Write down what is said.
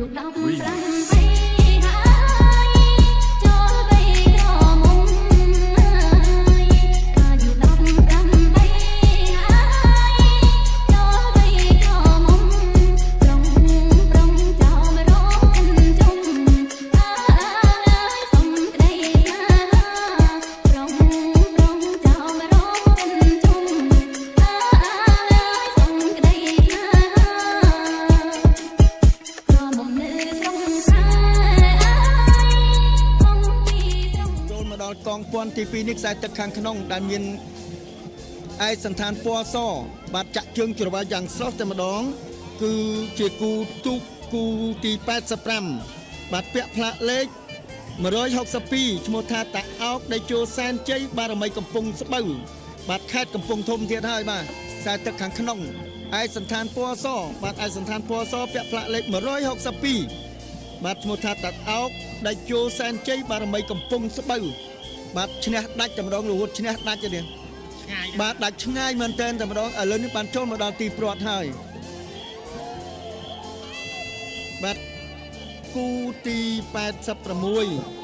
18 ចូលបីក្រមុំអាយុ18ហើយចូលបីក្រមុំប្រុងប្រុងចោមរកកិនជុំអើយសុំក្តីស្នេហាប្រុងប្រុងចោមរកកិនជុំអើយសុំក្តីស្នេហា ក្រមុំនៅស្រុងស្រែអើយខំពីស្រុង ចូលមកដល់កងពាន់ទី2នេះខ្សែទឹកខាងក្នុងដែលមានឯកសន្តានពណ៌សបាទចាក់ជើងច្រវាយ៉ាងស្រស់តែម្ដង គឺជាគូទូកគូទី85បាទពាក់ផ្លាកលេខ162ឈ្មោះថាតាអោកដេជោសែនជ័យបារមីកំពង់ស្បូវបាទខេត្តកំពង់ធំទៀតហើយបាទខ្សែទឹកខាងក្នុងឯកសន្តានពណ៌សបាទឯកសន្តានពណ៌សពាក់ផ្លាកលេខ162បាទឈ្មោះថាតាអោកដេជោសែនជ័យបារមីកំពង់ស្បូវបាទឈ្នះដាច់តែម្ដងរហូតឈ្នះដាច់ទេនេះ ឆ្ងាយ បាទដាច់ឆ្ងាយមែនទែនតែម្ដងឥឡូវនេះបានចូលមកដល់ទីព្រាត់ហើយបាទគូទី86